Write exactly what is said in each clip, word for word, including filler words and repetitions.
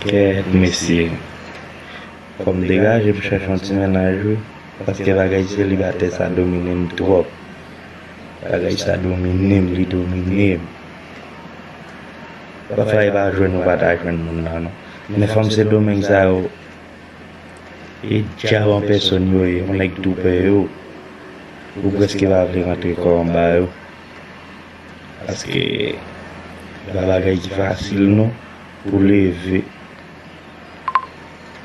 Kèt mesye. Fò m degaje m chèche yon ti mennaj wi. Paske bagay selibatè sa domine m twòp. Bagay sa domine m, li domine m. Pafwa e pa jwenn ou pa ta jwenn moun nan non. Men fanm Sendomeng sa yo, e dyab an pèsòn yo ye, yon nèg tou pè yo. Ou prèske pa vle rantre kò anba yo. Paske e pa bagay ki fasil non, pou leve,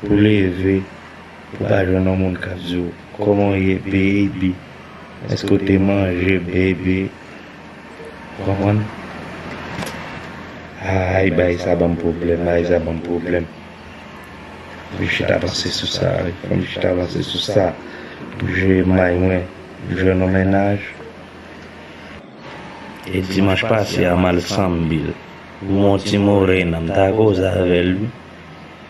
pou leve, pou pa jwenn yon moun k ap di w, "Kòman w ye, baby? Èske w te manje, baby?" Ou konprann? Ay, bagay sa ban m pwoblèm, bagay sa ban m pwoblèm. Fò m chita panse sou sa, wi. Fò m chita panse sou sa. Pou jwe may mwen, jwenn yon mennaj. E dimanch pase a, m al Sanmbil. Pou yon ti morena, m ta koze avè l, wi.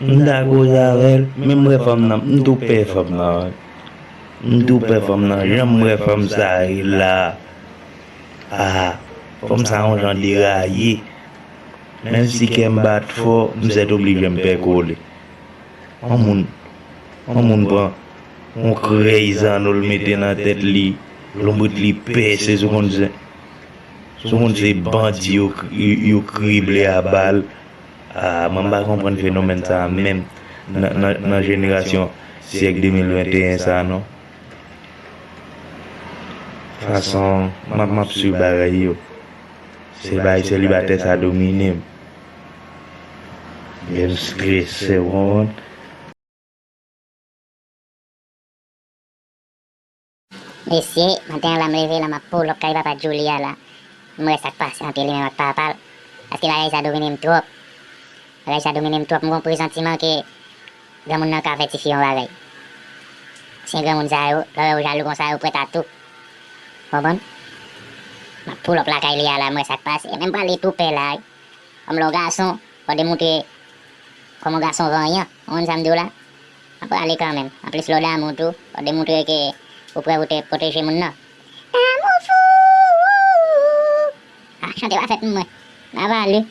M ta koze avè l, men m wè fanm nan, m tou pè fanm nan, wi. M tou pè fanm nan, jan m wè fanm sa ye la. A, fanm sa yon jan deraye. Menm si kè m bat fò, m sètoblije m pè kole. Yon moun, yon moun pran yon krèy zanno l mete nan tèt li, lonbrit li pèse, sou konn se, sou konn se bandi yo, yo, yo krible a bal. A, mwen m pa konprann fenomèn sa a menm nan, nan, nan jenerasyon syèk de mil venteyen sa a non. Fason m ap, m ap swiv bagay yo. Se bagay selibatè sa domine m. Gen m strese, ou konprann? Mesye, maten an la m leve la m ap pull up kay papa Djouly a la. M wè sa k pase ant li menm ak papa l. Paske bagay sa domine m twòp. Bagay sa domine m twòp. M gon prezantiman ke granmoun nan ka fè tifi yon bagay. Ansyen granmoun sa yo, lè yo wè w jalou konsa, yo prèt a tou. Konprann? M ap pull up lakay li a la, m wè sa k pase. Men m prale tou pè la, wi. Kòm lè w gason, fò w demontre kòman w gason vanyan. Ou konn sa m di w la? M ap prale kanmenm. Anplis lè w damou tou, fò w demontre ke ou prè pou te pwoteje moun nan. Damou fou! Ah, chante pa fèt pou mwen. M ap ale.